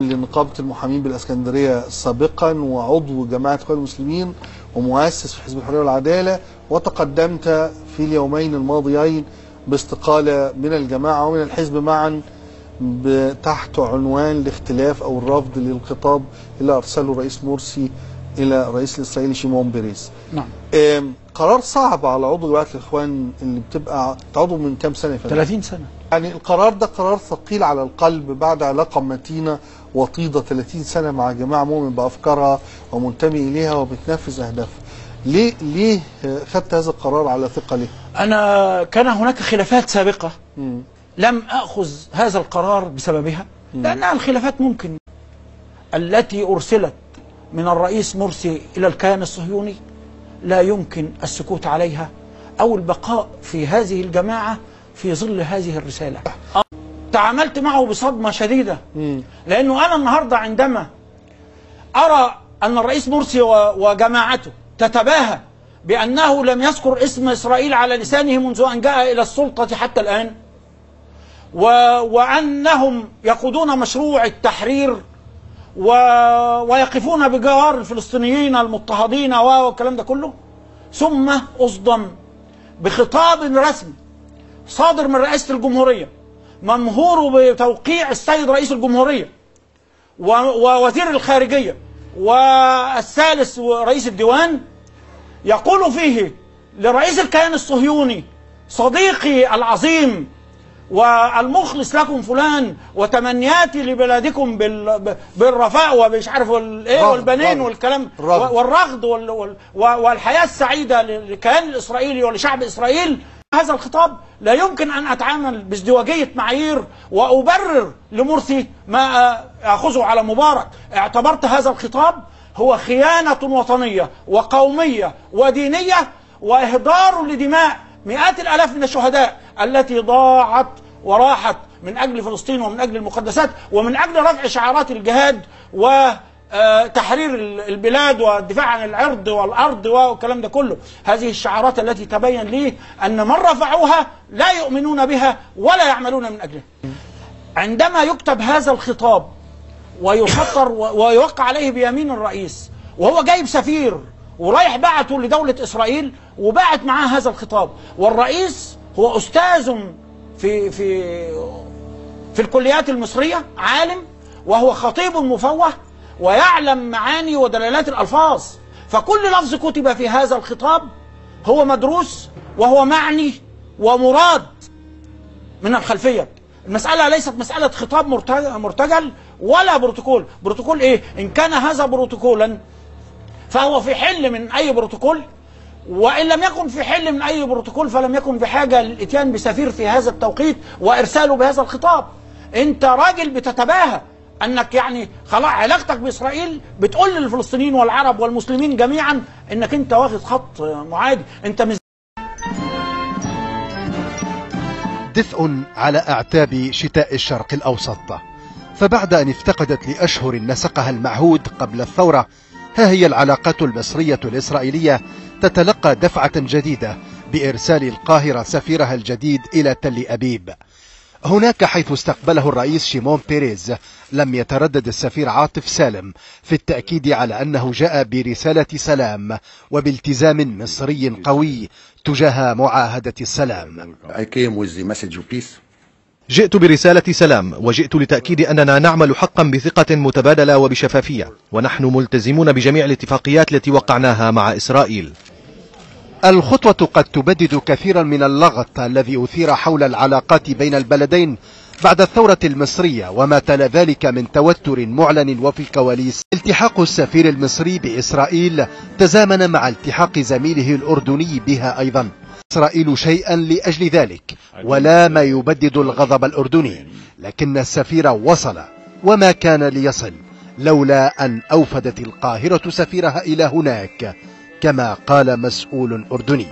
لنقابة المحامين بالاسكندرية سابقا، وعضو جماعة اخوان المسلمين، ومؤسس في حزب الحرية والعدالة، وتقدمت في اليومين الماضيين باستقالة من الجماعة ومن الحزب معا تحت عنوان الاختلاف او الرفض للخطاب اللي ارسله الرئيس مرسي الى الرئيس الاسرائيلي شيمون بيريز. نعم. قرار صعب على عضو جماعة الاخوان اللي بتبقى عضو من كام سنة؟ 30 سنة. يعني القرار ده قرار ثقيل على القلب بعد علاقة متينة وطيدة 30 سنة مع جماعة مؤمن بأفكارها ومنتمي إليها وبتنفذ أهدافها. ليه خدت هذا القرار على ثقة ليه؟ أنا كان هناك خلافات سابقة لم أخذ هذا القرار بسببها، لأنها الخلافات ممكن التي أرسلت من الرئيس مرسي إلى الكيان الصهيوني لا يمكن السكوت عليها أو البقاء في هذه الجماعة في ظل هذه الرسالة. تعاملت معه بصدمة شديدة، لأنه أنا النهاردة عندما أرى أن الرئيس مرسي وجماعته تتباهى بأنه لم يذكر اسم إسرائيل على لسانه منذ أن جاء إلى السلطة حتى الآن، وأنهم يقودون مشروع التحرير ويقفون بجوار الفلسطينيين المضطهدين والكلام ده كله، ثم أصدم بخطاب رسمي صادر من رئاسة الجمهورية ممهور بتوقيع السيد رئيس الجمهورية ووزير الخارجية والثالث رئيس الديوان، يقول فيه لرئيس الكيان الصهيوني: صديقي العظيم والمخلص لكم فلان، وتمنياتي لبلادكم بالرفاء ومش عارف ايه والبنين والكلام والرغد والحياة السعيدة للكيان الإسرائيلي ولشعب إسرائيل. هذا الخطاب لا يمكن أن أتعامل بازدواجية معايير وأبرر لمرسي ما أخذه على مبارك. اعتبرت هذا الخطاب هو خيانة وطنية وقومية ودينية وإهدار لدماء مئات الآلاف من الشهداء التي ضاعت وراحت من أجل فلسطين ومن أجل المقدسات ومن أجل رفع شعارات الجهاد وتحرير البلاد والدفاع عن العرض والأرض والكلام ده كله. هذه الشعارات التي تبين لي أن من رفعوها لا يؤمنون بها ولا يعملون من أجلها. عندما يكتب هذا الخطاب ويسطر ويوقع عليه بيمين الرئيس وهو جايب سفير ورايح بعته لدولة إسرائيل وبعت معاه هذا الخطاب، والرئيس هو أستاذ في الكليات المصرية، عالم وهو خطيب مفوه ويعلم معاني ودلالات الألفاظ، فكل لفظ كتب في هذا الخطاب هو مدروس وهو معني ومراد من الخلفية. المسألة ليست مسألة خطاب مرتجل ولا بروتوكول. بروتوكول إيه؟ إن كان هذا بروتوكولا فهو في حل من أي بروتوكول، وإن لم يكن في حل من أي بروتوكول فلم يكن بحاجة للإتيان بسفير في هذا التوقيت وإرساله بهذا الخطاب. أنت راجل بتتباهى أنك يعني خلاص علاقتك بإسرائيل بتقول للفلسطينيين والعرب والمسلمين جميعا أنك أنت واخد خط معادي. أنت دفء على أعتاب شتاء الشرق الأوسط، فبعد أن افتقدت لأشهر نسقها المعهود قبل الثورة، ها هي العلاقات المصرية الإسرائيلية تتلقى دفعة جديدة بإرسال القاهرة سفيرها الجديد إلى تل أبيب. هناك حيث استقبله الرئيس شيمون بيريز لم يتردد السفير عاطف سالم في التأكيد على أنه جاء برسالة سلام وبالتزام مصري قوي تجاه معاهدة السلام. جئت برسالة سلام، وجئت لتأكيد أننا نعمل حقا بثقة متبادلة وبشفافية، ونحن ملتزمون بجميع الاتفاقيات التي وقعناها مع إسرائيل. الخطوة قد تبدد كثيرا من اللغط الذي أثير حول العلاقات بين البلدين بعد الثورة المصرية وما تلا ذلك من توتر معلن وفي الكواليس. التحاق السفير المصري بإسرائيل تزامن مع التحاق زميله الأردني بها أيضا. إسرائيل شيئا لأجل ذلك ولا ما يبدد الغضب الأردني، لكن السفير وصل وما كان ليصل لولا أن أوفدت القاهرة سفيرها إلى هناك كما قال مسؤول أردني.